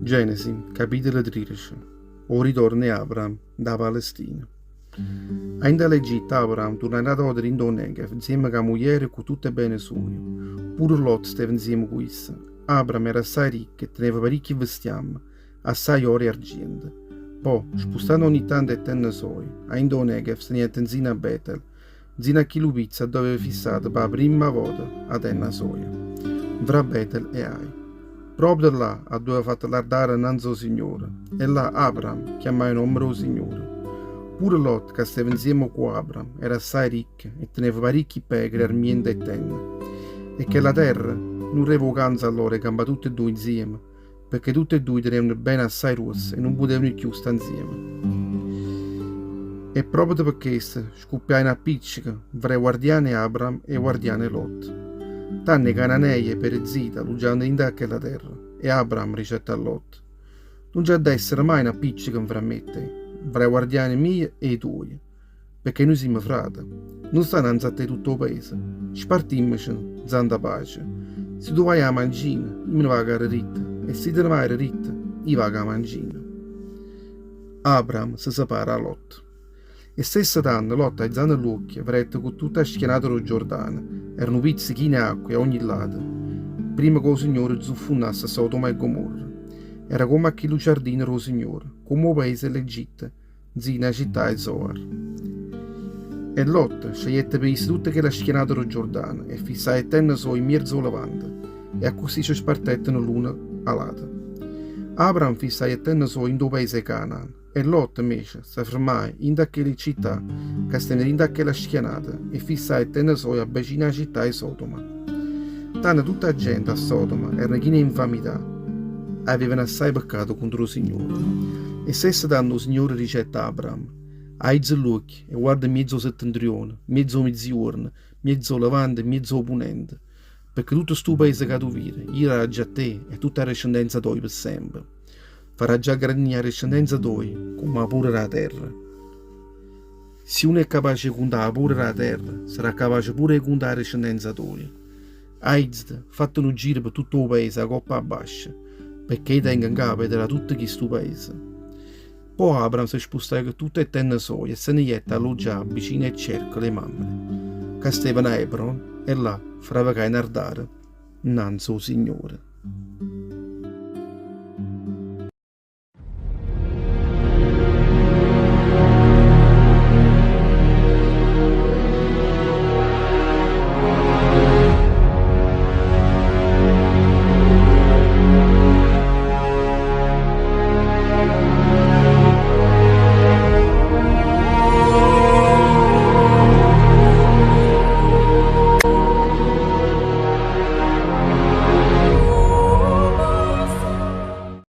Genesi, capitolo 13 'O ritorno 'e Abram dint' 'a Palestina. A 'int' 'a l'Egitto Abram turnaje n'ata vota dint' 'o Negev nzieme cu 'a mugliera e cu tutt' 'e bene suoje. Pure Lot steva nzieme cu isso. Abram era assaje ricco e teneva paricchie vestiamme, assaje oro e argiento. Po', spustanno ogni tanto 'e tenne soje, 'a 'int' 'o Negev se ne jette nzino a Betel, nzino a chillu pizzo addò aveva fissato p' 'a primma vota 'a tenna soja, nfra Betel e Ai. Proprio là addò aveva fatto l'ardare nnanze 'o Signore, e là Abram chiammaje 'o nomme d' 'o Signore. Pure Lot, ca steva nzieme cu Abram, era assaje ricco e teneva paricchi pecore, armiente e tenne. E chella terra nun reva 'o canzo a loro 'e campà tutte e duje nzieme, pecché tutte e duje tenevano bene assai gruosse e nun putevano cchiù sta nzieme. E proprio pe chesto scuppiaje n'appicceco nfra 'e guardiane 'e Abram e 'e guardiane 'e Lot. Tanno 'e Cananeie e 'e Perezzite alluggiavano dint' 'a chella terra, e Abram dicette a Lot, Nun ce ha da essere maje n'appicceco nfra me e te, nfra 'e guardiane mieje e 'e tuoje, pecché nuje simmo frate. Nun sta 'nanze a te tutto 'o paese? Spartimmece 'nsanta pace. Si tu vaje 'a mancina, io me ne vaco 'a deritta, e si te ne vaje 'a deritta, io vaco 'a mancina. Abram se separa 'a Lot. E stesso tanno Lot aizanno ll'uocchie vedette cu tutta 'a schianata d' 'o Giordano era nu pizzo chino 'e acqua 'e ogni lato, primma ca 'o Signore zuffunnasse Sodoma e Gomorra. Era comme a chillu ciardino d' 'o Signore, comme 'o paese 'e ll'Egitto, nzino 'a città 'e Zoar. E Lot scegliette pe isso tutta chella schianata d' 'o Giordano e fissaje 'e tenne soje mmierzo 'o Levante, e accussì ce spartetteno l'uno 'a l'ato. Abram fissaje 'e tenne soje 'int' 'o paese 'e Canaan, e Lot, 'mmece, se fermaje 'int' a chelle città ca steveno dint' a chella schianata e fissaje 'e tenne soje abbecino 'a città 'e Sodoma. Tanno tutta 'a gente a Sodoma erano chine 'e 'nfamità, avevano assaje peccato contro 'o Signore. E stesso tanno 'o Signore dicette a Abram, Aiza ll'uocchie e guarda 'mmiezzo 'o settentrione, 'mmiezzo 'o mezzijuorno, 'mmiezzo 'o levante e 'mmiezzo 'o punente, pecché tutto stu paese ca tu vire, io raggio a te e tutta 'a descendenza toja pe' sempe. Farraggio aggrannì 'a descendenza toja comm' 'a pora d' 'a terra. Si uno è capace 'e cuntà 'a pora d' 'a terra, sarà capace pure 'e cuntà 'a descendenza toja. Aizate, fatte nu giro pe' tutto 'o paese 'a coppa abbascio, pecché io tengo 'ncapa 'e te dà tutto chistu paese. Po' Abram se spustaje cu tutte 'e tenne soje e se ne jette a alluggià vicino 'e cercole 'e Mamre, ca stevano a Ebron, e là fravecaje n'ardare 'nnanze 'o Signore.